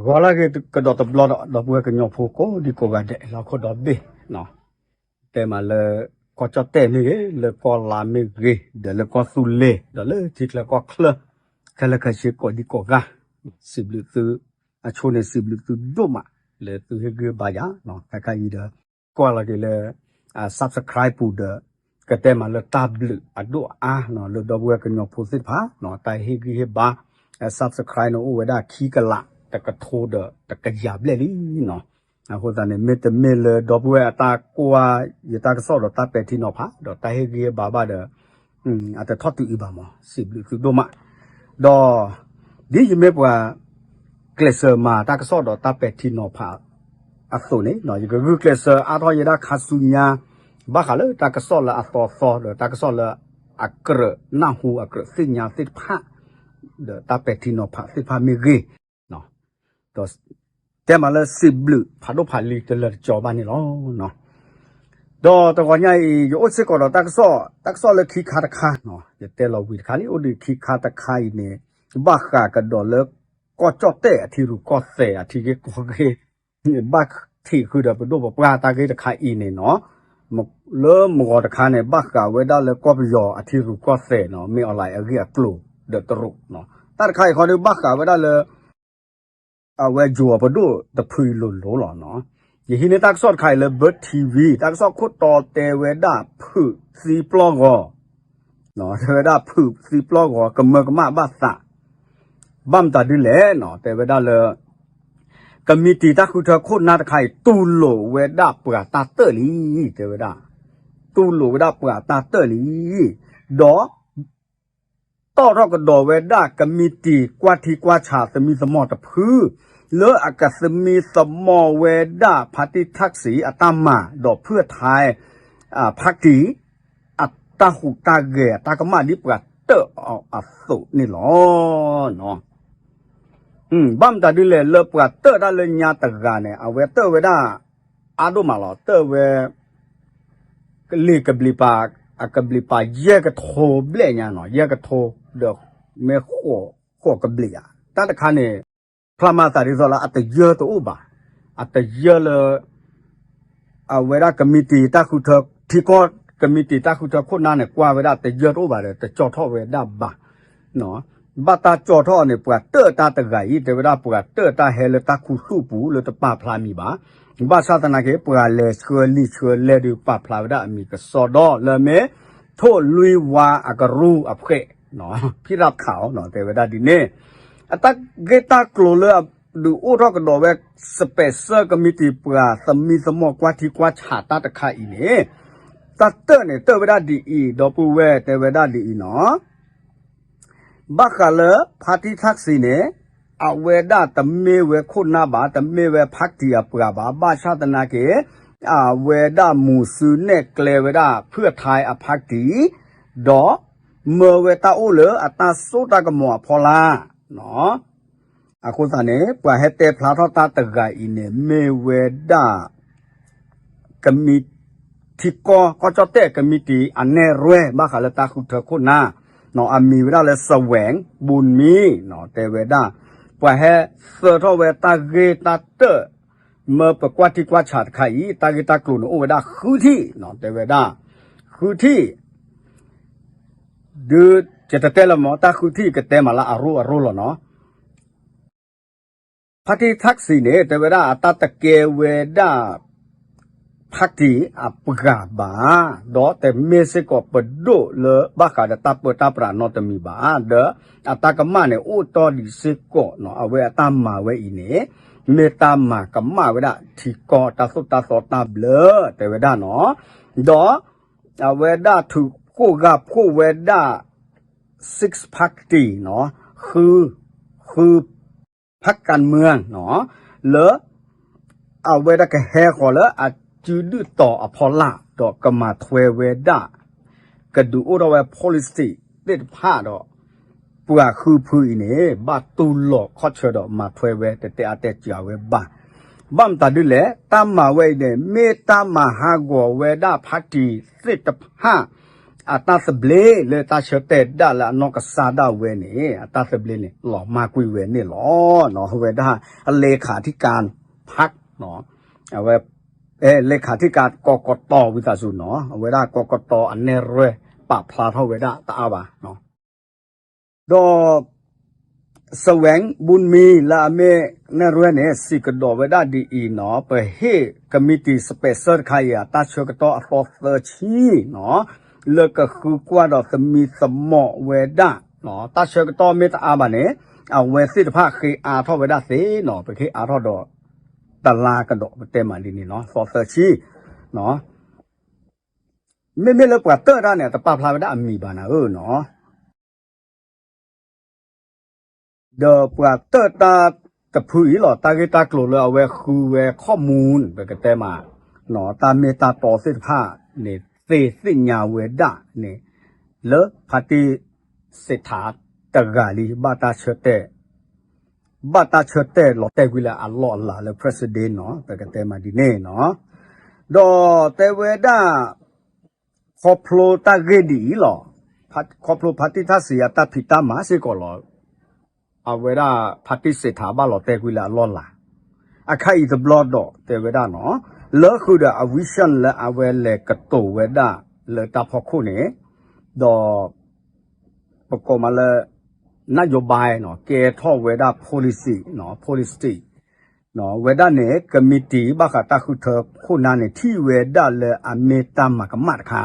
ပှၤလၢအဂ့ၤကဒီးတဘျီဒီး ဒီပုၢ်ဝဲၢ်ကညီဖိကိးဒံကိးဂၤဒဲး လၢဟီၣ်ခိၣ်ဒီဘ့ၣ်, တဲမးလၢ ကီၢ်ကၠီၣ်တဲၣ်မ့ၢ်ဂ့ၤ, လၢကီၢ်လါမ့ၢ်ဂ့ၤ, ဒီးလၢကီၢ်သူလ့ၤ, ဒီးလၢထံချၢကီၢ်ချၢ, ခဲလၢာ်ခဲဆ့ကိးဒံကိးဂၤ, စံးဘျုးသု, အဆိန့ၣ်စံးဘျုးသုဒိၣ်မး လၢသုဟ့ၣ်ဂံၢ်ဟ့ၣ်ဘါယၤ, ခဲခါအံၤဒီး ကွၢ်လီၤက့ၤလၢ subscribe ပူၤဒီး ကတဲမးလၢတၢ်ဘျုးအဒိၣ်အါ လၢဒီပုၢ်ဝဲၢ်ကညီဖိသ့ၣ်တဖၣ် တၢ်ဟ့ၣ်ဂံၢ်ဟ့ၣ်ဘါ, subscribe န့ၣ်အိၣ်ဝဲဒၣ်ခံကလး တကထိဒီးတကယၤဘျဲၣ်လံနီၤ. အဃိသတးန့ၣ် မ့တမ့ၢ်လၢဒီပုၢ်ဝဲၢ်အတၢ်ကွၢ်ယတၢ်ကစီၣ်ဒီးတၢ်ပဲာ်ထံနီၤဖး ဒီးတၢ်ဟ့ၣ်ဂံၢ်ဟ့ၣ်ဘါဘၣ်ဒီး အတထီၣ်တုၤအံၤဘၣ်မး စံးဘျုးသုဒိၣ်မး. ဒီး ဒ်ယမ့ၢ်ပှၤ ကျဲးစၢးမၤတၢ်ကစီၣ်ဒီးတၢ်ပဲာ်ထံနီၤဖးအသိးန့ၣ် ယကဂုာ်ကျဲးစၢးအါထီၣ်ယဲဒၣ်ခါဆူညါ ဘၣ်ဃးလၢတၢ်ကစီၣ်လၢအသီသီ ဒီးတၢ်ကစီၣ်လၢအကြၢးနၢ်ဟူအကြၢးသ့ၣ်ညါသ့ၣ်တဖၣ် ဒီးတၢ်ပဲာ်ထံနီၤဖးသ့ၣ်တဖၣ်မ့ၢ်ဂ့ၤ ဒီး တဲမးလၢစံးဘျုးဖးဒိၣ်ဖးလံၤတလၢာ်တကီဘၣ်န့ၣ်လီၤ. ဒီးတဂီၤညါအံၤ ယအိၣ်စ့ၢ်ကီးဒီးတၢ်ကစီၣ်, တၢ်ကစီၣ်လၢခံခါတခါ, ယတဲလီၤဝံၤတခါလံ အိၣ်ဒံးခံခါတခါအံၤန့ၣ် ဘၣ်ဃးကဒီးလၢ ကီၢ်ကၠီၣ်တဲၣ်အထံရူၢ်ကီၢ်သဲးအထံဂ့ၢ်ကီၢ်ဂ့ၢ် ဘၣ်ထံးဃုာ်ဒီးပဒိၣ်ပပှၢ်တၢ်ဂ့ၢ်တခါအံၤန့ၣ်နီၤ, လၢမုၢ်ဂီၤတခါန့ၣ် ဘၣ်ဃးဝဲဒၣ်လၢကီၢ်ပယီၤအထံရူၢ်ကီၢ်သဲးနီၤ မ့ၢ်အီၤလၢအဂ့ၢ်အကျိၤဒီးတရူး, တၢ်တခါအံၤခီဒီးဘၣ်ဃးဝဲဒၣ်လၢ အဝဲယိၤအပဒိၣ်တဖုအံၤလိၤလိၤလီၤ. ယဟံးန့ၢ်တၢ်ကစီၣ်တခါအံၤလၢ Bird TV တၢ်ကစီၣ်ခိၣ်တီတဲဝဲဒၣ်ဖုးသံပျီၢ်ဂီၤ, တဲဝဲဒၣ်ဖုးသံပျီၢ်ဂီၤ ကမၢကမၣ်ဘၣ်သး, ဘၣ်မတၤဒ်လဲၣ်နီၤ တဲဝဲဒၣ်လၢ ကမံးတံာ်တၢ်ဃုထၢခိၣ်နၢ်တခါအံၤ တူၢ်လိာ်ဝဲဒၣ်ပှၤတၢ်တၢၢ်လံ, တဲဝဲဒၣ်, တူၢ်လိာ်ဝဲဒၣ်ပှၤတၢ်တၢၢ်လံ, ဒီး တီၣ်ထီၣ်ကဒီးဝဲဒၣ်ကမံးတံာ်ကွၢ်ထံကွၢ်ဆးသမံသမိးတဖု လၢအကသမံသမိးဝဲဒၣ် ဖါတံၢ်ထၣ်စံးအတၢ်မၤ ဒီးဖုၣ်ထဲ ဖါတံၢ် အတၢ်ဟူးတၢ်ဂဲၤ အတၢ်ကမၣ်ဒ်ပှၤတၢၢ်အီၤအသိးန့ၣ်လီၤ. ဘၣ်မတၤဒ်လဲၣ် လၢပှၤတၢၢ်တၢ်လၢညါတဂၤန့ၣ် အဝဲတၢၢ်ဝဲဒၣ် အါဒိၣ်မးလီၤ တၢၢ်ဝဲ ကလ့ၤကဘျံးပၤ အကဘျံးပၤယဲၢ်ကထိဘျဲၣ်ညါနီၤ ယဲၢ်ကထိ ဒီးမ့ၢ်ဃိးကဘျံးဧါ တၢ်တခါန့ၣ် ဖျါမၤသးဒ်သိးလၢအတယၢၢ်တအိၣ်ဘၣ်, အတယၢၢ်လၢ အဝဲဒၣ်ကမံးတံာ်တၢ်ဃုထၢ ထံကီၢ်ကမံးတံာ်တၢ်ဃုထၢခိၣ်နၢ်န့ၣ် ကွၢ်ဝဲဒၣ်တယၢၢ်တအိၣ်ဘၣ်ဒီး တကၠီထီၣ်ဝဲဒၣ်ဘၣ် ဘၣ်တၢ်ကၠီထီၣ်န့ၣ် ပှၤတၢၢ်တၢ်တဂၤအံၤ တဲဝဲဒၣ်ပှၤတၢၢ်တၢ်ဟဲလၢတၢ်ခူသူၣ်ပူၤလၢတပာ်ဖျါမံၤဘၣ်. ဘၣ်ဆၣ်သနာ်က့ ပှၤလဲၤဆှၢလံာ်ဆှၢလဲၢ်ဒုးပာ်ဖျါဝဲဒၣ်အမံၤကစီဒီလၢမ့ၢ် ထိၣ်လွံၢ်ဝါအကရူၢ်အဖှဲး ဖံရၣ်ခးအီၤ တဲဝဲဒၣ်ဒ်န့ၣ် အတၢ်ဂ့ၢ်တၢ်ကျိၤလၢအဒုးအိၣ်ထီၣ်ကဒီးဝဲ စပဲးစၢၣ်ကမံးတံာ်ပှၤသမံသမိးကွၢ်ထံကွၢ်ဆးတၢ်တခါအံၤန့ၣ် တၢ်တၢၢ်န့ၣ် တၢၢ်ဝဲဒၣ်ဒ်အံၤ ဒီပုၢ်ဝဲၢ်တဲဝဲဒၣ်ဒ်အံၤနီၤ ဘၣ်ဃးလၢ ဖါတံၢ်ထၣ်စံးန့ၣ် အဝဲဒၣ်တမ့ၢ်ဝဲခိၣ်နၢ်ဘၣ် တမ့ၢ်ဝဲဖါတံၢ်အပှၤဘၣ် ဘၣ်ဆၣ်သနာ်က့ အဝဲဒၣ်မူၤစုနဲၣ်ကျဲဝဲဒၣ်ဖုၣ်ထဲအဖါတံၢ် ဒီး မၢဝဲတၢ်အိၣ်လၢအတၢ်စိတၢ်ကမီၤအဖီလာ် အဃိသတးန့ၣ် ပှၤဟဲတဲဖျါထီၣ်တၢ်တဂၤအံၤန့ၣ် မ့ၢ်ဝဲဒၣ် ကမံး ထံကီၢ် ကီၢ်ကၠီၣ်တဲၣ်ကမံးတံာ်အနဲၣ်ရွဲၣ် ဘၣ်ဃးလၢတၢ်ဃုထၢခိၣ်နၢ် အမံၤဝဲဒၣ်လၢ စဝဲၣ် ဘိၣ်မံ တဲဝဲဒၣ် ပှၤဟဲသၢထီၣ်ဝဲတၢ်ဂ့ၢ်တၢ်တၢၢ် မၢပကွၢ်ထံကွၢ်ဆးတခါအံၤ တၢ်ဂ့ၢ်တၢ်ကျိၤန့ၣ် အိၣ်ဝဲဒၣ်ဃုထံၣ် တဲဝဲဒၣ် ဃုထံၣ် ဒုး ယတတဲလၢၤမး တၢ်ဃုထံၣ်ကတဲမးလၢအရိအရိလီၤနီၤ ဖါတံၢ်ထၣ်စံးန့ၣ် တဲဝဲဒၣ်အတၢ်တကဲဝဲဒၣ် ဖါတံၢ်အပှၤဘၣ် ဒီးတမ့ၢ်စ့ၢ်ကီးပဒိၣ်လၢဘၣ်ဃးဒီးတၢ်ပၢတၢ်ပြးနီတမံၤဘၣ် ဒီးအတၢ်ကမၣ်န့ၣ် အိၣ်တီၢ်ဒံးစ့ၢ်ကီးနီၤ အဝဲအတၢ်မၤဝဲအံၤန့ၣ် မ့ၢ်တၢ်မၤကမၣ်ဝဲဒၣ်ထံကီၢ်တၢ်သိၣ်တၢ်သီတၢ်ဘျၢ တဲဝဲဒၣ်နီၤ ဒီး အဝဲဒၣ်ထုးဖှိၣ်ဂာ်ဖှိၣ်ဝဲဒၣ် six party နီၤ ဃု ဃု ဖးကၣ်မၢၢ်နီၤ လၢ အဝဲဒၣ်ကဟဲဃီၤလၢအစုဒုၣ်တီၤအဖီလာ် ဒီးကမၤထွဲဝဲဒၣ် ကဒုးအိၣ်ထီၣ်ဝဲ policy သ့ၣ်တဖၣ်ဒီး ပှၤဃုဖုအံၤန့ၣ် ဘၣ်တူၢ်လိာ်ခီၣ်ဆၢဒီးမၤထွဲဝဲ တတဲအါတဲစှၤဝဲဘၣ်. ဘၣ်မတၤဒ်လဲၣ် တၢ်မၤဝဲအံၤန့ၣ် မ့ၢ်တၢ်မၤဟးဂီၤဝဲဒၣ် party သ့ၣ်တဖၣ် အတၢ်သဘျ့လၢတၢ်ဆၢတဲာ်ဒၣ်လၢအနီၢ်ကစၢ်ဒၣ်ဝဲန့ၣ် အတၢ်သဘျ့န့ၣ် လီၤမၢ်ကွံာ်ဝဲန့ၣ်လီၤ. အဝဲဒၣ် အလ့ခးထံကၢ် ဖး အဝဲ လ့ခးထံကၢ်ကီၢ်ကတီၤဝံသးစူၤနီၤ အဝဲဒၣ်ကီၢ်ကတီၤအနဲၣ်ရွဲၣ် ပာ်ဖျါထီၣ်ဝဲဒၣ်တအါဘၣ် ဒီး စဝဲဘုမံ လၢအမ့ၢ်နဲၣ်ရွဲၣ်န့ၣ် စံးကဒီးဝဲဒၣ်ဒ်အံၤနီၤ ပဟ့ၣ် committee special တခါအံၤ အတၢ်ဆၢကတီၢ်အသီသၢဆံနီၤ လၢကဃုကွၢ်ဒီးသမံသမိးဝဲဒၣ် တၢ်ဆၢကတီၢ်မ့ၢ်တအါဘၣ်န့ၣ် အဝဲသ့ၣ်တဖၣ်ဃ့အါထီၣ်ဝဲဒၣ်သ့နီၤ ပကဟ့ၣ်အါထီၣ်ဒီး တလါကဒီးပတဲမးဒ်န့ၣ်နီၤ သီသၢဆံ မ့မ့ၢ်လၢပှၤတၢၢ်တၢ်န့ၣ် အတပာ်ဖျါဝဲဒၣ်အမံၤဘၣ်နၤဧၢနီၤ ဒီးပှၤတၢၢ်တၢ်တဖုအံၤလီၤ တၢ်ဂ့ၢ်တၢ်ကျိၤလၢအဝဲဃုဝဲ ข้อมูล ပကတဲမး တၢ်မ့ၢ်တၢ်တီသ့ၣ်တဖၣ်န့ၣ် သ့ၣ်သ့ၣ်ညါဝဲဒၣ်န့ၣ် လၢဖါတံၢ်စ့းထးတဂၤလံ ဘၣ်တၢ်ဆၢတဲာ် ဘၣ်တၢ်ဆၢတဲာ်လီၤတဲာ်ကွံာ်လၢအလီၢ်အလၤလၢ president နီၤ ပကတဲမးဒ်န့ၣ်နီၤ ဒီးတဲဝဲဒၣ် ခီဖျိတၢ်ဂ့ၢ်ဒ်အံၤလီၤ ခီဖျိဖါတံၢ်ထၣ်စံးအတၢ်ဖံးတၢ်မၤစ့ၢ်ကီးလီၤ အဝဲဒၣ်ဖါတံၢ်စ့းထးဘၣ်လီၤတဲာ်ကွံာ်လၢအလီၢ်လၤ အခါအံၤတဘျီဒီးတဲဝဲဒၣ်နီၤ လၢဃုာ်ဒီးအ vision လၢအဝဲလဲၤကတိၤဝဲဒၣ်လၢတၢ်ဖီခိၣ်န့ၣ် ဒီး ပကိးမးလၢ นโยบาย နီၤ ကဲထီၣ်ဝဲဒၣ် policy နီၤ policy ဝဲဒၣ်န့ၣ် committee ဘၣ်ဃးတၢ်ဃုထၢခိၣ်နၢ်န့ၣ် ထံၣ်ဝဲဒၣ်လၢအမ့ၢ်တၢ်မၤကမၣ်တခါ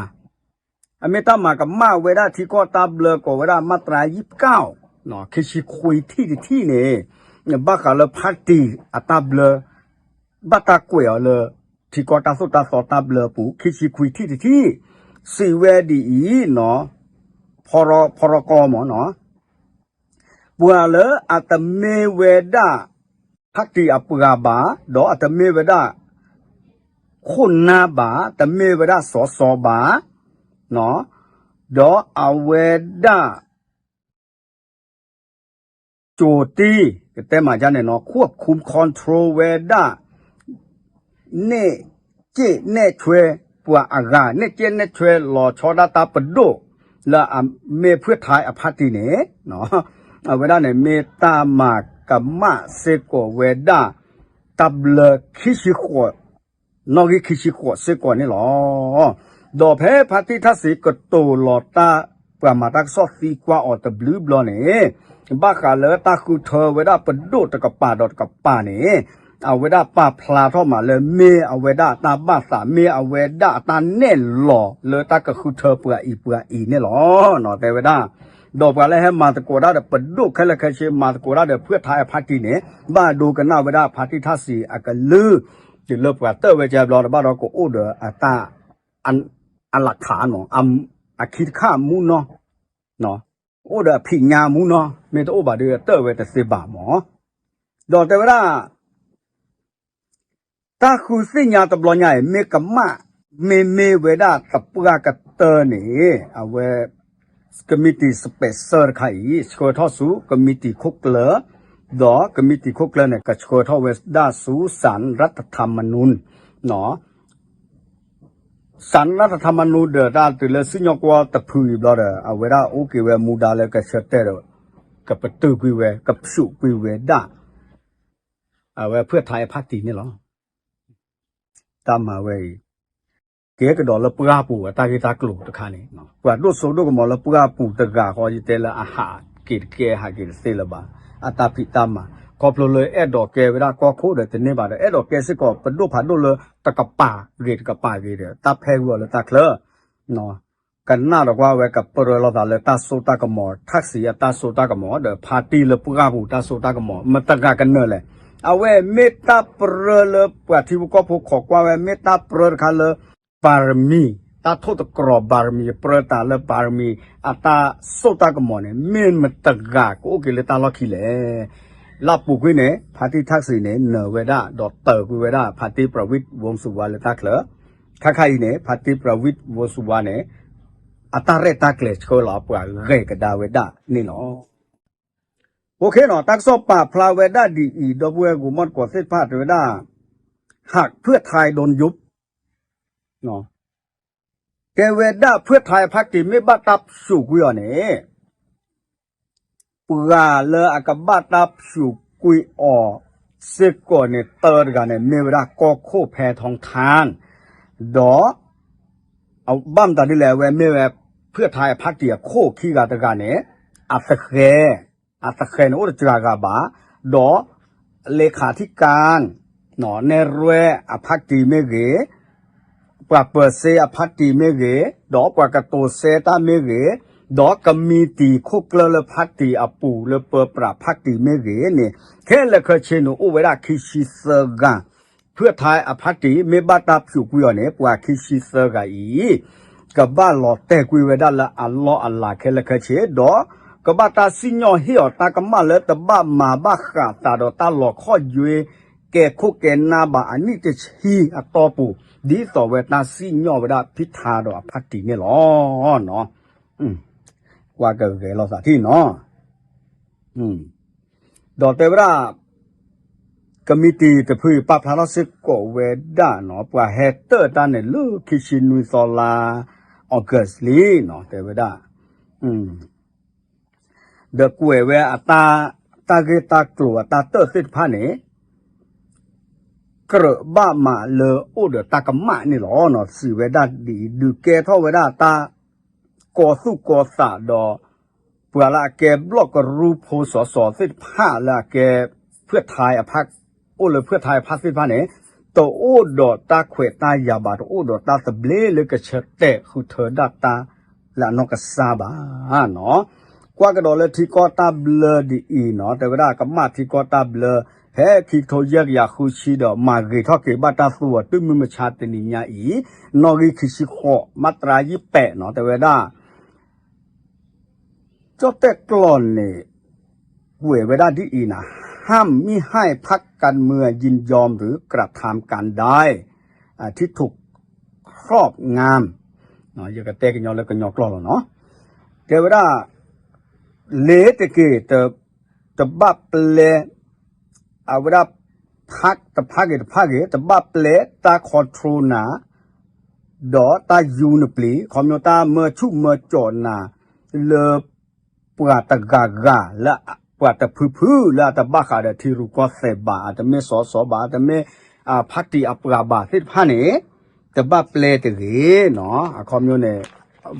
အမ့ၢ်တၢ်မၤကမၣ်ဝဲဒၣ်ထံကီၢ်တၢ်ဘျၢကိးဝဲဒၣ် มาตรายี่สิบเก้า နီၤ ခံဆံခွံထံၣ်တထံၣ်န့ၣ် ဘၣ်ဃးလၢ party အတၢ်ဘျၢ ဘၣ်တၢ်ကွဲးအီၤလၢ ထံကီၢ်တၢ်သိၣ်တၢ်သီတၢ်ဘျၢအပူၤ ခံဆံခွံထံၣ်တထံၣ် စံးဝဲဒ်အံၤနီၤ ဖီရီကီမ့ၢ်နီၤ ပှၤလၢအတမ့ၢ်ဝဲဒၣ် party အပှၤဘၣ် ဒီးအတမ့ၢ်ဝဲဒၣ် ခိၣ်နၢ်ဘၣ် တမ့ၢ်ဝဲဒၣ်စီၤစီၤဘၣ် ဒီးအဝဲဒၣ် ကၠိၤတံၢ် ကတဲမၤဒ်န့ၣ်နီၤ ควบคุม control ဝဲဒၣ် နဲၣ်ကဲနဲၣ်ဆွဲ ပှၤအဂၤ နဲၣ်ကဲနဲၣ်ဆွဲ လီၤဆီဒၣ်တၢ်ပဒိၣ် လၢအမ့ၢ်ဖုၣ်ထါအ party န့ၣ် အဝဲဒၣ်န့ၣ် မ့ၢ်တၢ်မၤကမၣ်စ့ၢ်ကီးဝဲဒၣ် တၢ်ဘျၢခံဆံဃိး နီၣ်ဂံၢ်ခံဆံဃိးစ့ၢ်ကီးန့ၣ်လီၤ. ဒီးဖဲဖါတံၢ်ထၣ်စံးကတိၤလီၤတၢ် ပှၤမၤတၢ်ကစီၣ်သံကွၢ်အီၤတဘျုးဘျီန့ၣ် ဘၣ်ဃးလၢတၢ်ဃုထၢဝဲဒၣ်ပဒိၣ်တကပၤဒီးတကပၤန့ၣ် အဝဲဒၣ်ပာ်ဖျါထီၣ်မးလၢမ့ၢ်အဝဲဒၣ်အတၢ်ဘၣ်သး မ့ၢ်အဝဲဒၣ်အတၢ်နဲၣ်လီၤလၢတၢ်ကဃုထၢပှၤအံၤပှၤအံၤန့ၣ်လီၤ. တဲဝဲဒၣ် ဒီးပှၤလၢဟဲမၤသကိးဒၣ်ဒီးပဒိၣ်ခဲလၢာ်ခဲဆ့ မၤသကိးဒၣ်ဒီးဖုၣ်ထါအ party န့ၣ် ဘၣ်ဒိကနၣ်ဝဲဒၣ်ဖါတံၢ်ထၣ်စံးအကလုၢ် တုၤလၢပှၤတၢၢ်ဝဲကဲဘျီတဘၣ်ဒီးကအိၣ်ဒီးအတၢ် အလးခးနီၤ အခံတခါမူနီၤ အိၣ်ဒီးအဖံးညါမူနီၤ မ့ၢ်တအိၣ်ဘၣ်ဒီးတၢၢ်ဝဲတသ့ဘၣ်မး ဒီးတဲဝဲဒၣ် တၢ်ဃုသ့ၣ်ညါတဘျီညါအံၤ မ့ၢ်ကမၣ် မ့မ့ၢ်ဝဲဒၣ်သပှၢ်ကတၢၢ်န့ၣ် အဝဲ committee special တခါအံၤ ဆှၢထီၣ်ဆူ committee ခိၣ်ကျၢၢ် ဒီး committee ခိၣ်ကျၢၢ်န့ၣ် ကဆှၢထီၣ်ဝဲဒၣ်ဆူ ศาลรัฐธรรมนูญ ศาลรัฐธรรมนูญ ဒီးတၢ်တုၤလၢစံၣ်ညီၣ်ကွီၢ်တဖုအံၤဘျီဒီး အဝဲဒၣ်အိၣ်က့ၤဝဲမူဒါလၢကဆၢတဲာ်ဒီး ကပတုာ်ကွံာ်ဝဲ ကဖျိးကွံာ်ဝဲဒၣ် အဝဲဖုၣ်ထါအ party န့ၣ်လီၤ. တၢ်မၤဝဲအံၤ ကဲကဒီးလၢပှၢ်ပူၤအတၢ်ဂ့ၢ်တၢ်ကျိၤတခါန့ၣ် ပှၤဒိၣ်စိဒိၣ်ကမီၤလၢပှၢ်ပူၤတဂၤဃီ ယတဲလၢအဟးက့ၤတကဲဟးက့ၤတသ့လၢၤဘၣ် အတၢ်ဖံးတၢ်မၤ ခီဖျိလၢအဲၣ်ဒိးကဲဝဲဒၣ်ကီၢ်ခိၣ်ဒီးတန့ၢ်ဘၣ်ဒီး အဲၣ်ဒိးကဲစ့ၢ်ကီး ပဒိၣ်ဖးဒိၣ်လၢတကပၤဂ့ၤတကပၤဂ့ၤဒီး တၢ်ဖဲဂုာ်အီၤလၢတၢ်ချၢ ကနၣ်ဒီးကွၢ်ဝဲကပြၢလိာ်သးလၢတၢ်စိတၢ်ကမီၤ ထၣ်စံးအတၢ်စိတၢ်ကမီၤ ဒီး party လၢပှၢ်ပူၤတၢ်စိတၢ်ကမီၤ မတဂၤကနၢၤလဲၣ်. အဝဲမ့ၢ်တၢ်ပြၢလၢပှၤထံဖိကီၢ်ဖိခိးကွၢ်ဝဲ မ့ၢ်တၢ်ပြၢတခါလၢ ပါရမီ တၢ်ထိၣ်သတြီၤပါရမီ ပြၢတၢ်လၢပါရမီ အတၢ်စိတၢ်ကမီၤန့ၣ် မ့ၢ်မတဂၤကအိၣ်က့ၤလၢတၢ်လီၢ်ခံလဲၣ်. လၢပူၤကွံာ်န့ၣ် ဖါတံၢ်ထၣ်စံးန့ၣ် နၢၤဝဲဒၣ် ဒီးတၢၤကွံာ်ဝဲဒၣ် ဖါတံၢ် ပြဝံၣ် ဝူၤစူၤဝါ လၢတၢ်ချၢ ခါခါအံၤန့ၣ် ဖါတံၢ် ပြဝံၣ် ဝူၤစူၤဝါ န့ၣ် အတၢ်ရဲၣ်တၢ်ကျဲၤဆှၢလီၤပှၤဂဲၤကဒါဝဲဒၣ်န့ၣ်လီၤ. အိၣ်ခ့နီၤ တၢ်ကစီၣ်ပာ်ဖျါဝဲဒၣ်ဒ်အံၤ ဒီပုၢ်ဝဲၢ်ဂီၤမီၢ်တကိးသ့ၣ်တဖၣ်တဲဝဲဒၣ် หากเพื่อไทยโดนยุบ เนาะ တဲဝဲဒၣ်ဖုၣ်ထါအဖါတံၢ်မ့ၢ်ဘၣ်တၢ်ဖျိးကွံာ်အီၤန့ၣ် ပှၤလၢအကဘၣ်တၢ်ဖျိးကွံာ်အီၤစ့ၢ်ကီးန့ၣ် တၢတဂၤန့ၣ် မ့ၢ်ဝဲဒၣ်ကီၢ်ခိၣ်ဖဲထီထၣ် ဒီး ဘၣ်မတၤဒ်လဲၣ် အဝဲမ့ၢ်ဝဲဖုၣ်ထါအဖါတံၢ်အခိၣ်ခံဂၤတဂၤန့ၣ် အသဃဲၤ အသဃဲၤန့ၣ်အိၣ်တစှၤဂၤဘၣ်, ဒီး เลขาธิการ နဲၣ်ရွဲၣ်အဖါတံၢ်မ့ၢ်ဂ့ၤ ပှၤပၢၤစ့အဖါတံၢ်မ့ၢ်ဂ့ၤ, ဒီးပှၤကတိၤစဲတၢ်မ့ၢ်ဂ့ၤ, ဒီးကမံးတံာ်ခိၣ်ကျၢၢ်လၢဖါတံၢ်အပူၤလၢပၢပြးဖါတံၢ်မ့ၢ်ဂ့ၤန့ၣ် ခဲလၢာ်ခဲဆ့န့ၣ် အိၣ်ဝဲဒၣ်ခံဆံသၢဂၤ, ဖုၣ်ထါအဖါတံၢ်မ့ၢ်ဘၣ်တၢ်ဖျိးကွံာ်အီၤန့ၣ် ပှၤခံဆံသၢဂၤအံၤ ကဘၣ်လီၤတဲာ်ကွံာ်ဝဲဒၣ်လၢအလီၢ်အလၤခဲလၢာ်ခဲဆ့ ဒီးကဘၣ်တၢ်စံၣ်ညီၣ်ဟ့ၣ်အီၤတၢ်ကမၣ်လၢတဘၣ်မၤဘၣ်ဃးသးဒီးတၢ်လီၤခီၣ်ယွ့ ကဲခိၣ်ကဲနၢ်ဘၣ်အနံၣ်တဆံအတီၢ်ပူၤ ဒ်သိးဝဲတၢ်စံၣ်ညီၣ်ဝဲဒၣ်ဖုၣ်ထါဒီးအဖါတံၢ်န့ၣ်လီၤ. ကွၢ်ကဂဲၤလိာ်သးထံၣ်နီၤ, ဒီးတဲဝဲဒၣ် ကမံးတံာ်တဖုပာ်ဖျါထီၣ်စ့ၢ်ကီးဝဲဒၣ်နီၤ ပှၤဟဲတၢၣ်တၢ်န့ၣ်လၢခံဆံနွံသီလါ August လံနီၤ တဲဝဲဒၣ် ဒီးကွဲးဝဲအတၢ် တၢ်ဂ့ၢ်တၢ်ကျိၤအတၢ်တၢၣ်သ့ၣ်တဖၣ်န့ၣ် ကြၢးဘၣ်မးလၢအိၣ်ဒီးတၢ်ကမၣ်န့ၣ်လီၤ. စံးဝဲဒၣ်ဒ်အံၤ ဒုးကဲထီၣ်ဝဲဒၣ်တၢ် ကီၤသူၣ်ကီၤသးဒီး ပှၤလၢအကဲဘျီၣ်ကရူၢ်ဖိစီၤစီၤသ့ၣ်တဖၣ်လၢအကဲ ဖုၣ်ထါအဖါ အိၣ်လၢဖုၣ်ထါအဖါသ့ၣ်တဖၣ်န့ၣ် တအိၣ်ဒီးတၢ်ခွဲးတၢ်ယာ်ဘၣ် တအိၣ်ဒီးတၢ်သဘျ့လၢကဆၢတဲာ်ဃုထၢဒၣ်တၢ်လၢအနီၢ်ကစၢ်ဘၣ်နီၤ. ကွၢ်ကဒီးလၢထံကီၢ်တၢ်ဘျၢဒ်အံၤနီၤ တဲဝဲဒၣ်ကမၣ်ထံကီၢ်တၢ်ဘျၢ ဖဲခံကထိယဲၢ်ကယၤဃုဆံဒီး မၤဂ့ၤထီၣ်က့ၤဘၣ်တၢ်သူအီၤ တုၤမုၢ်မဆါတနံၤညါအံၤ နီၣ်ဂံၢ်ခံဆံဃိး မၢ်တြါယံာ်ပဲာ်နီၤ တဲဝဲဒၣ် ကၠီၣ်တဲၣ်ကျီၢ်န့ၣ် ကွဲးဝဲဒၣ်ဒ်အံၤနီၤ ห้ามมิให้พรรคการเมืองยินยอมหรือกระทำการใดที่ถูกครอบงำ ယကတဲကညီလၢကညီကျိာ်လီၤနီၤ တဲဝဲဒၣ် လ့ၤတက့ၢ် တဘၣ်ပျဲ အဝဲဒၣ် ဖးတဖးဂ့ၤတဖးဂ့ၤ တဘၣ်ပျဲတၢ် control နၤ ဒီးတၢ်ယူနပျံၤ ခီဖျိတၢ်မၢဆူၣ်မၢကၠီၣ်နၤ လၢ ပှၤတဂၤဂၤ လၢပှၤတဖုဖုလၢအတဘၣ်ဃးဒီးထံရူၢ်ကီၢ်သဲးဘၣ် အတမ့ၢ်စီၤစီၤဘၣ် အတမ့ၢ် ဖါတံၢ်အပှၤဘၣ်သ့ၣ်တဖၣ်န့ၣ် တဘၣ်ပျဲတဂ့ၤနီၤ အခီပညီန့ၣ်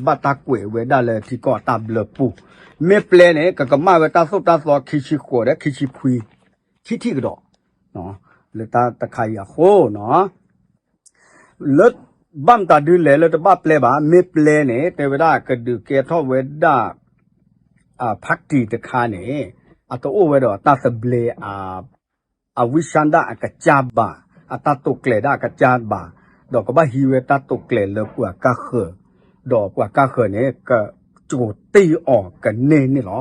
ဘၣ်တၢ်ကွဲးဝဲဒၣ်လၢထံကီၢ်တၢ်ဘျၢပူၤ မ့ၢ်ပျဲန့ၣ် ကကမၣ်ဝဲတၢ်သိၣ်တၢ်သီခံဆံဃိးဒီးခံဆံခွံ ခံထံၣ်ကဒီး လၢတၢ်တခါအံၤအဃိနီၤ လၢ ဘၣ်မတၤဒ်လဲၣ်လၢတဘၣ်ပျဲဘၣ် မ့ၢ်ပျဲန့ၣ် တဲဝဲဒၣ်ကဒုးကဲထီၣ်ဝဲဒၣ် ဖါတံၢ်တခါန့ၣ် အတအိၣ်ဝဲဒီးတၢ်သဘျ့ အဝံၡါဒၣ်အကစၢ်ဘၣ် အတၢ်တိာ်ကျဲၤဒၣ်အကစၢ်ဘၣ် ဒီးကဘၣ်ဟံးဝဲတၢ်တိာ်ကျဲၤလၢပှၤကါဃၢၤ ဒီးပှၤကါဃၢၤန့ၣ် ကကိးတ့ၢ်အီၤကန့ၢ်န့ၣ်လီၤ.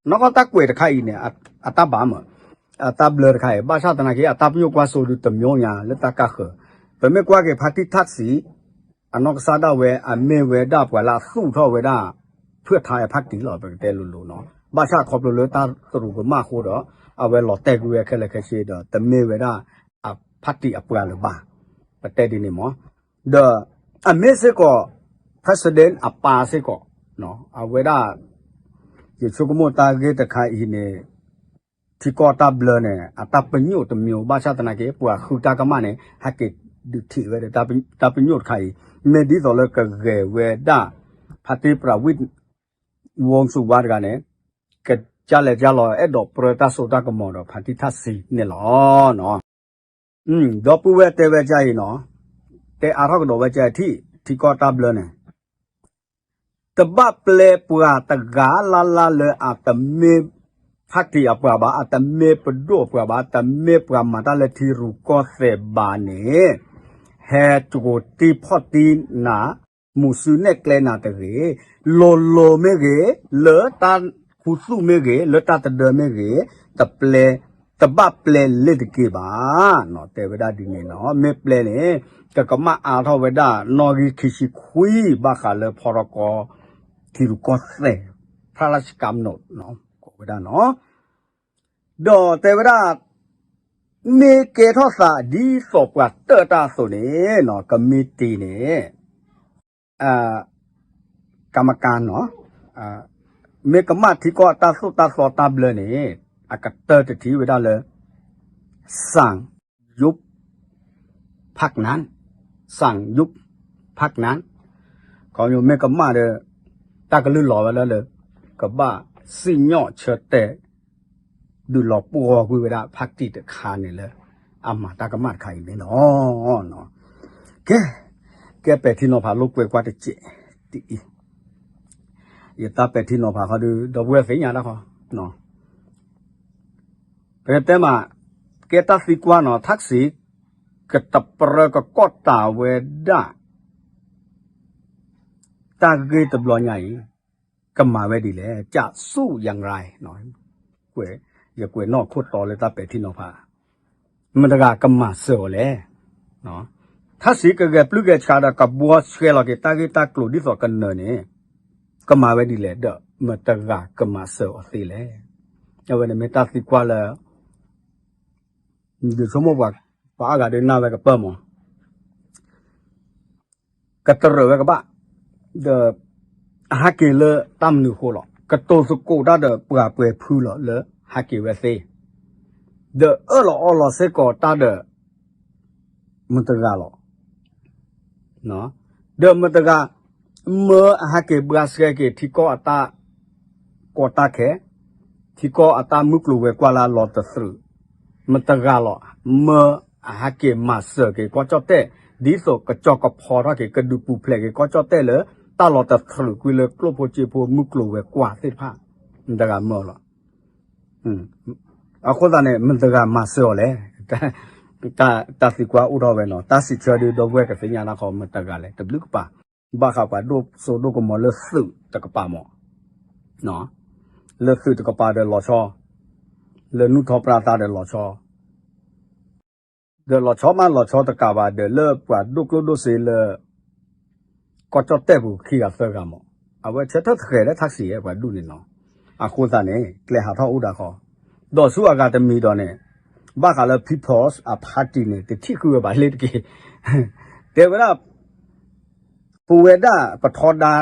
နီၢ်ကီၢ်တၢ်ကွဲးတခါအံၤန့ၣ် အတၢ်ဘၣ်မး အတၢ်ဘျၢတခါအံၤ ဘၣ်ဆၣ်သနာ်က့ အတၢ်ပညိၣ်ကွၢ်စိဒုးတမျိၤညါလၢတၢ်ကါဃၢၤ ပမ့ၢ်ကွၢ်က့ၤဖါတံၢ်ထၣ်စံး အနီၢ်ကစၢ်ဒၣ်ဝဲ အမ့ၢ်ဝဲဒၣ်ပှၤလၢအသူၣ်ထီၣ်ဝဲဒၣ် ဖုၣ်ထါအဖါတံၢ်လီၤ ပကတဲလိၤလိၤနီၤ ဘၣ်ဆၣ်ခီဖျိလၢတၢ်သရူးကမၣ်အဃိဒီး အဝဲလီၤတဲာ်ကွံာ်ဝဲခဲလၢာ်ခဲဆ့ဒီး တမ့ၢ်ဝဲဒၣ် ဖါတံၢ်အပှၤလၢၤဘၣ် ပတဲဒ်န့ၣ်မး ဒီး အမ့ၢ်စ့ၢ်ကီး president အပၢ်စ့ၢ်ကီး အဝဲဒၣ် ယဆိကမိၣ်တၢ်ဂ့ၢ်တခါအံၤန့ၣ် ထံကီၢ်တၢ်ဘျၢန့ၣ် အတၢ်ပညိၣ်တမျိၤ ဘၣ်ဆၣ်သနာ်က့ ပှၤဃုတၢ်ကမၣ်န့ၣ် ဟဲက့ၤဒုးထံၣ်ဝဲဒီး တၢ်ပညိၣ်တခါအံၤ မ့ၢ်ဒ်သိးလၢကဂဲၤဝဲဒၣ် ဖါတံၢ်ပြးဝံၣ် ဝီစူၤဝါတဂၤန့ၣ် ကကၢ်လဲၤကၢ်လီၤ အဲၣ်ဒိးပြၢတၢ်စိတၢ်ကမီၤဒီး ဖါတံၢ်ထၣ်စံးန့ၣ်လီၤ. ဒီပုၢ်ဝဲၢ်တဲဝဲဒ်အံၤနီၤ, တဲအါထီၣ်ကဒီးဝဲဒ်အံၤ ထံကီၢ်တၢ်ဘျၢန့ၣ် တဘၣ်ပျဲပှၤတဂၤလၢ်လၢ်လၢအတမ့ၢ်ဖါတံၢ်အပှၤဘၣ်, အတမ့ၢ်ပဒိၣ်အပှၤဘၣ်, တမ့ၢ်ပှၤမၤတၢ်လၢထံရူၢ်ကီၢ်သဲးဘၣ်န့ၣ်, ဟဲကကိးတံၢ်ဖီၣ်တံၢ်နၤ, မူၤစုနဲၣ်ကျဲနၤတဂ့ၤ, လိၤလိၤမ့ၢ်ဂ့ၤ, လၢတၢ်ခူသူၣ်မ့ၢ်ဂ့ၤ, လၢတၢ်တဒၢမ့ၢ်ဂ့ၤ, တပျဲ တဘၣ်ပျဲလ့ၤတက့ၢ်ဘၣ်. တဲဝဲဒၣ်ဒ်န့ၣ်နီၤ, မ့ၢ်ပျဲန့ၣ် ကကမၣ်အါထီၣ်ဝဲဒၣ် နီၣ်ဂံၢ်ခံဆံခွံ ဘၣ်ဃးလၢဖီထီၣ်ကီ ထံရူၢ်ကီၢ်သဲး ဖရၣ်လၢ်စကမ်နိး ကိးဝဲဒၣ်နီၤ. ဒီးတဲဝဲဒၣ် မ့ၢ်ကဲထီၣ်သးဒ်သိးပှၤတၢၣ်တၢ်အသိးန့ၣ်နီၤ, ကမံးတံာ်န့ၣ် ကမကၤနီၤ, မ့ၢ်ကမၣ်ထံကီၢ်အတၢ်သိၣ်တၢ်သီတၢ်ဘျၢန့ၣ် အကတၢၢ်တထံၣ်ဝဲဒၣ်လၢ สั่งยุบพรรคนั้น สั่งยุบพรรคนั้น ခီမ့ၢ်ကမၣ်ဒီး တၢ်ကလုၢ်လီၤဝဲလၢလၢ ကဘၣ်စံၣ်ညီၣ်ဆၢတဲာ် ဒုးလီၤပှီၢ်ကွံာ်ဝဲဒၣ် ဖါတံၣ်တခါန့ၣ်လၢ အမၤတၢ်ကမၣ်တခါအံၤန့ၣ်လီၤ. ကဲ, ကဲပဲာ်ထံနီၤဖးလိာ်ကွဲကွၢ်တစဲး, ဒ်အံၤ, ယတၢ်ပဲာ်ထံနီၤဖးခီဒုး ဒီပုၢ်ဝဲၢ်သ့ၣ်ညါတၢ်ခီ, ပကတဲမး, ကဲတၢ်သံကွၢ်နီၤ ထၣ်စံး ကတပြၢကကီၢ်တၢ်ဝဲဒၣ် တၢ်ဂ့ၢ်တဘျီညါအံၤ ကမၤဝဲဒ်လဲၣ်, จะสู้อย่างไร ယကွဲးနီၣ်ခိၣ်တီလၢတၢ်ပဲာ်ထံနီၤဖး, မတၤတဂၤကမၤစၢၤအီၤလဲၣ်. ထၣ်စံးကဂဲၤပျုၢ်ဂဲၤဆှးဒီး ကဘှီဆှဲလီၤက့ၤတၢ်ဂ့ၢ်တၢ်ကျိၤဒ်သိးကနၢၤန့ၣ် ကမၤဝဲဒ်လဲၣ် ဒီးမတၤတဂၤကမၤစၢၤအီၤသ့လဲၣ်. အဝဲန့ၣ်မ့ၢ်တၢ်သံကွၢ်လၢ ယဆိကမိၣ်ပှၤအါဂၤဒုးနၢ်ဝဲကပၢၢ်မး ကတရၢၢ်ဝဲကဘၣ်, ဒီး အဟးက့ၤလၢတၢ်မနုၤအဃိလီၤ. ကတိၤသကိးတၢ်ဒီးပှၤပှဲၤဖုလီၤလၢဟးက့ၤဝဲသ့, ဒီးအၢၣ်လီၤအီလီၤစ့ၢ်ကီးတၢ်ဒီး မတၤတဂၤလီၤ. ဒီးမတၤတဂၤ မၢအဟးက့ၤဘှါဆှဲက့ၤထံကီၢ်အတၢ်ကီတၢ်ခဲ, ထံကီၢ်အတၢ်မုၢ်ကျိၤဝဲၤကွာ်လၢအလီၤတသြုး, မတၤတဂၤလီၤ. မၢအဟးက့ၤမၤစၢၤက့ၤကီၢ်ကၠီၣ်တဲၣ် ဒ်သိးကကၠီကဖီထီၣ်က့ၤ ကဒုးပူၤဖျဲးက့ၤကီၢ်ကၠီၣ်တဲၣ်လၢ တၢ်လီၤတသြုးကွံာ်လၢကျိၣ်ဖိစ့ဖိမုၢ်ကျိၤဝဲၤကွာ်သ့ၣ်တဖၣ်, မတၤတဂၤမၢလီၤ. အဃိသတးန့ၣ် မတၤတဂၤမၤစၢၤအီၤလဲၣ်. တၢ်သံကွၢ်အိၣ်ထီၣ်ဝဲနီၤ, တၢ်စံးဆၢဒုးဒီပုၢ်ဝဲၢ်ကသ့ၣ်ညါနၢ်ခီ မတၤတဂၤလဲၣ် တဘျုးကပၤ, ဘၣ်ဃးပှၤဒိၣ်စိဒိၣ်ကမီၤလၢသုးတကပၤမး, လၢသုးတကပၤဒီးလီၤဆီ, လၢနူၢ်ထီပြါသါဒီးလီၤဆီ ဒီးလီၤဆီမးလီၤဆီတကးဘၣ် ဒီးလၢပှၤဒိၣ်ကျိၣ်ဒိၣ်စ့လၢ ကီၢ်ကၠီၣ်တဲၣ်ပူၤခံဂၤသၢဂၤမး, အဝဲဆၢထၢၣ်တဃဲၤလၢထၣ်စံးပှၤဒူၣ်န့ၣ်နီၤ. အဃိသတးန့ၣ် ကျဲဟးထီၣ်အိၣ်ဒၣ်ဃီ, ဒီးဆူအဂၤတမံၤဒီးန့ၣ် ဘၣ်ဃးလၢ People's အ party န့ၣ် တထံၣ်ဃုာ်ဝဲဘၣ်လ့တက့ၢ်. တဲဝဲဒၣ် ပဝဲဒၣ်ပထီဒါ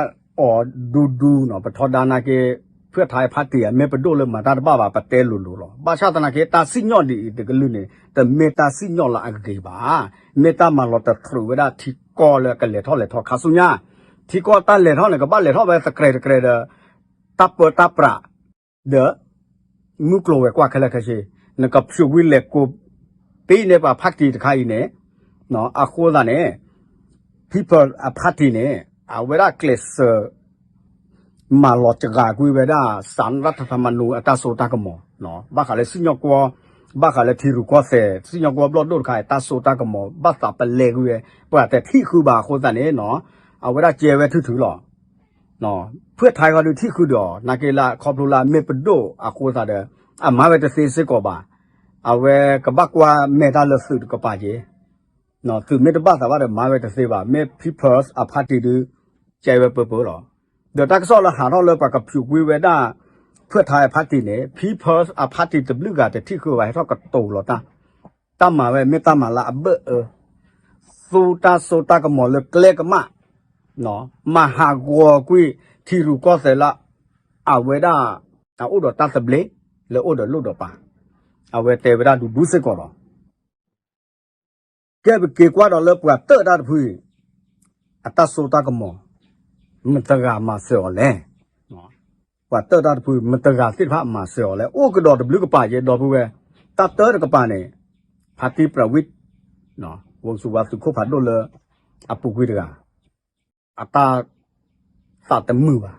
အီၤဒူဒူနီၤ, ပထီဒါနာ်က့ ဖုၣ်ထါအ party အမ့ၢ်ပဒိၣ်လၢမၤတၢ်တဘၣ်ဘၣ် ပတဲလိၤလိၤလီၤ. ဘၣ်ဆၣ်သနာ်က့ တၢ်စံၣ်ညီၣ်ဒ်အံၤတကလုာ်န့ၣ် တမ့ၢ်တၢ်စံၣ်ညီၣ်လၢအဂ့ၤဘၣ်. မ့ၢ်တၢ်မၤလီၤတသြုးဝဲဒၣ်ထံကီၢ်လၢကလဲၤထီၣ်လဲၤထီခါဆူညါ, ထံကီၢ်တၢ်လဲၤထီၣ်န့ၣ် ကဘၣ်လဲၤထီၣ်ဝဲသကြဲးတကြဲးဒီး တၢ်ပၢတၢ်ပြး ဒီး မုၢ်ကျိၤဝဲၤကွာ်ခဲလၢာ်ခဲဆ့, နကဖျိးကွံာ်လဲၤကိး ပ့ၤန့ၢ်ပှၤ party တခါအံၤန့ၣ်, အဃိသတးန့ၣ် People's Party န့ၣ် အဝဲဒၣ်ကျဲးစၢး မၤလီၤစှၤကွံာ်ဝဲဒၣ် စးရၣ်ထမနူ အတၢ်စိတၢ်ကမီၤ, ဘၣ်ဃးလၢစံၣ်ညီၣ်ကွီၢ်, ဘၣ်ဃးလၢထံရူၢ်ကီၢ်သဲး စံၣ်ညီၣ်ကွီၢ်ဘျီၣ်ဒိၣ်တခါအံၤ တၢ်စိတၢ်ကမီၤ ဘၣ်သးပလဲၤကွံာ်ဝဲ, ပှၤတထံၣ်ဃုာ်ဘၣ်အဃိသတးန့ၣ်နီၤ, အဝဲဒၣ်ကဲဝဲထုထုလီၤ. ဖုၣ်ထါခီဒုးထံၣ်ဃုာ်ဒီးအီၤ နာ်က့လၢခီဖျိလၢအမ့ၢ်ပဒိၣ်အဃိသတးဒီး အမၤဝဲတသ့စ့ၢ်ကီးဘၣ်. အဝဲကဘၣ်ကွၢ်မဲာ်တၢ်လၢသုးတကပၤက့ၤ, သုးမ့ၢ်တဘၣ်သးဘၣ်ဒီးမၤဝဲတသ့ဘၣ်. မ့ၢ် People's Party ဒုး ကဲဝဲပၢပၢလီၤ. ဒီးတၢ်ကစီၣ်လၢဟးထီၣ်လၢပှၤကဖျိးကွံာ်ဝဲဒၣ် ဖုၣ်ထါအ party န့ၣ် People's Party တဘျုးဂၤတထံၣ်ဃုာ်ဘၣ် ဟဲထီၣ်ကတိၤလီၤတၢ်, တၢ်မၤဝဲမ့ၢ်တၢ်မၤလၢအဘၢၣ်အၢ, သူတၢ်စိတၢ်ကမီၤလၢကျဲကမၣ်, မၤဟးဂီၤကွံာ်ထံရူၢ်ကီၢ်သဲးလၢ အဝဲဒၣ် အအိၣ်ဒီးတၢ်သဘျ့ လၢအိၣ်ဒီးလိၣ်ဒီးပာ်, အဝဲတဲဝဲဒၣ်ဒူဒူစ့ၢ်ကီးလီၤ. ကဲပက့ၤကွၢ်ဒီးလၢပှၤတၢၣ်တၢ်တဖုအံၤ အတၢ်စိတၢ်ကမီၤ မတၤတဂၤမၤစၢၤအီၤလဲၣ်. ပှၤတၢၣ်တၢ်တဖု မတၤတဂၤသ့ၣ်တဖၣ်မၤစၢၤအီၤလဲၣ်. အိၣ်ကဒီးတဘျုးကပၤယဲ ဒီပုၢ်ဝဲၢ်, တၢ်တၢၣ်တကပၤန့ၣ် ဖါတံၢ်ပြဝံၣ် ဝံၤစူၤဝါသုးခိၣ်ဖးဒိၣ်လၢ အပူၤကွံာ်တဂၤ အတၢ်သးတမုာ်ဘၣ်.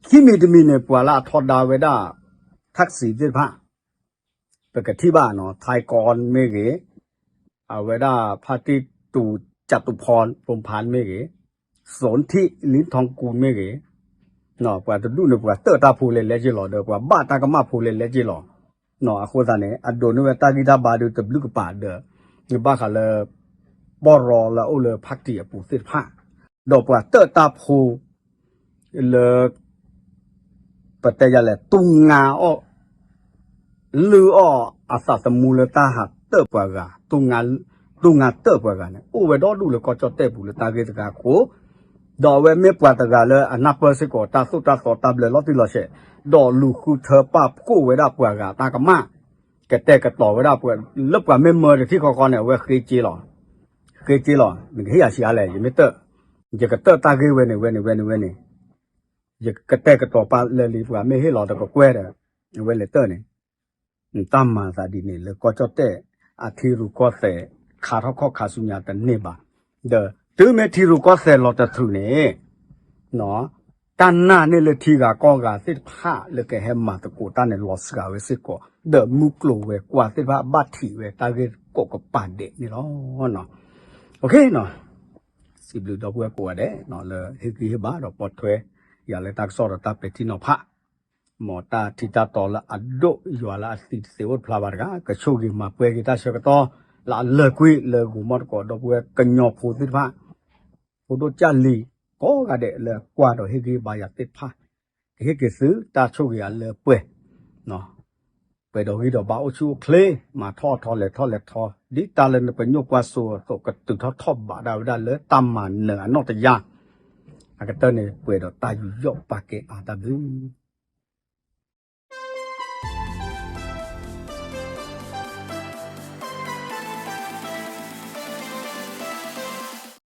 ခံမံၤတမံၤန့ၣ် ပှၤလၢအထီဒါဝဲဒၣ် ထၣ်စံးသ့ၣ်တဖၣ် ပကထံၣ်ဘၣ်နီၤ ထၢၣ်ကီၢ်မ့ၢ်ဂ့ၤ, အဝဲဒၣ်ဖါတံၢ်တူၤ ကၠးတူဖီ ပိၢ်ဖးမ့ၢ်ဂ့ၤ, စိၣ်ထံၣ် လံထီၣ်ကူမ့ၢ်ဂ့ၤ, ပှၤတဒူၣ်န့ၣ် ပှၤတၢၣ်တၢ်ဖိလဲၤလဲၤက့ၤလီၤ ဒီးပှၤဘၣ်တၢ်ကမၣ်ဖိလဲၤလဲၤက့ၤလီၤ. အဃိသတးန့ၣ် အဒိးန့ၢ်ဝဲတၢ်ဂံၢ်တၢ်ဘါဒုးတဘျုးကပၤဒီး ဘၣ်ဃးလၢ ပီၢ်ရီလၢအအိၣ်လၢဖါတံၢ်အပူၤသ့ၣ်တဖၣ်, ဒီးပှၤတၢၣ်တၢ်ဖိ လၢ ပတဲယၤလဲၣ် တူၢ်ငါအီၣ် လုၢ်အီၣ်အသးသမူလၢတၢ်ဟးတၢၣ်ပှၤဂၤ, တူၢ်ငါတၢၣ်ပှၤဂၤန့ၣ် အိၣ်ဝဲဒီဒူၣ်လၢကီၢ်ကၠီၣ်တဲၣ်ပူၤလၢတၢ်ဂ့ၢ်တခါအဃိ, ဒီးအဝဲမ့ၢ်ပှၤတဂၤလၢအနၢ်ပၢၢ်စ့ၢ်ကီးတၢ်သိၣ်တၢ်သီတၢ်ဘျၢလီၤတံၢ်လီၤဆဲး, ဒီးလူၤဃုထၢပာ်ဖှိၣ်ဝဲဒၣ်ပှၤဂၤတၢ်ကမၣ်, ကတဲာ်ကတီၤဝဲဒၣ်ပှၤ လၢပှၤမ့ၢ်မၢတထံၣ်ဃီဃီန့ၣ် အဝဲဃ့က့လီၤ, ဃ့က့လီၤ, နကဟ့ၣ်ယၤဆံးအါလဲၣ်, ယမ့ၢ်တၢၣ်, ယကတၢၣ်တၢ်ဂ့ၢ်ဝဲန့ၣ် ဝဲန့ၣ် ဝဲန့ၣ် ဝဲန့ၣ် ယကတဲာ်ကတီၤပာ်လၢာ်လံ ပှၤမ့ၢ်ဟ့ၣ်လီၤတကကွဲၢ်ဒီး အဝဲလဲၤတၢၣ်န့ၣ် တၢ်မၤသးဒ်န့ၣ် လၢကီၢ်ကၠီၣ်တဲၣ် အထံရူၢ်ကီၢ်သဲး ခးထီၣ်ခီၣ်ခးဆူညါတန့ၢ်ဘၣ်. ဒီးတုၤမ့ၢ်ထံရူၢ်ကီၢ်သဲးလီၤတတြူာ်န့ၣ် တၢ်နာ်န့ၢ်လၢထံဂၤကီၢ်ဂၤသ့ၣ်တဖၣ်လၢကဟဲမၤသကိးတၢ်န့ၣ် လီၤစှၤဝဲစ့ၢ်ကီး, ဒီးမုၢ်ကျိၤဝဲၤကွာ်သ့ၣ်တဖၣ်ဘၣ်ထံးဝဲတၢ်ဂ့ၢ်ကိးကပၤဒဲးန့ၣ်လီၤ. စံးဘျုးဒီပုၢ်ဝဲၢ်ကိးဂၤဒဲး လၢဟ့ၣ်ဂံၢ်ဟ့ၣ်ဘါဒီးပိာ်ထွဲ ယၤလၢတၢ်ကစီၣ်ဒီးတၢ်ပဲာ်ထံနီၤဖး မ်တၢ်ထံတၢ်တီလၢအဒိၣ်ယွၤလၢအသံတသ့အိၣ်တဖျါဘၣ်တဂၤ ကဆိၣ်ဂ့ၤမၤပှဲၤက့ၤတၢ်ဆၢကတီၢ် လၢအလၢာ်ကွံာ်လၢဂိၤမီၣ်တကိး ဒီပုၢ်ဝဲၢ်ကညီဖိသ့ၣ်တဖၣ် ဖိဒိၣ်ကၢ်လံၤ ကိးဂၤဒဲးလၢကွၢ်ဒီးဟ့ၣ်ဂံၢ်ဟ့ၣ်ဘါယၤသ့ၣ်တဖၣ် ကဟ့ၣ်က့ၤသုတၢ်ဆိၣ်ဂ့ၤအလၢပှဲၤ ပှဲၤဒီးဂံၢ်ဒီးဘါအိၣ်ဆူၣ်အိၣ်ချ့ မၤထီၣ်အထီလဲၤထီၣ်လဲၤထီ ဒ်တၢ်လၢနပညိၣ်ကွၢ်စိအသိး ကတုၤထီၣ်ထီၣ်ဘးဒၣ်ဝဲဒၣ်လၢတၢ်မၤနၢၤအနီၢ်တယၢ် အကတၢၢ်န့ၣ် ပှဲၤဒီးတၢ်ယူးယီၣ်ပာ်ကဲအါတၢ်ဘျုး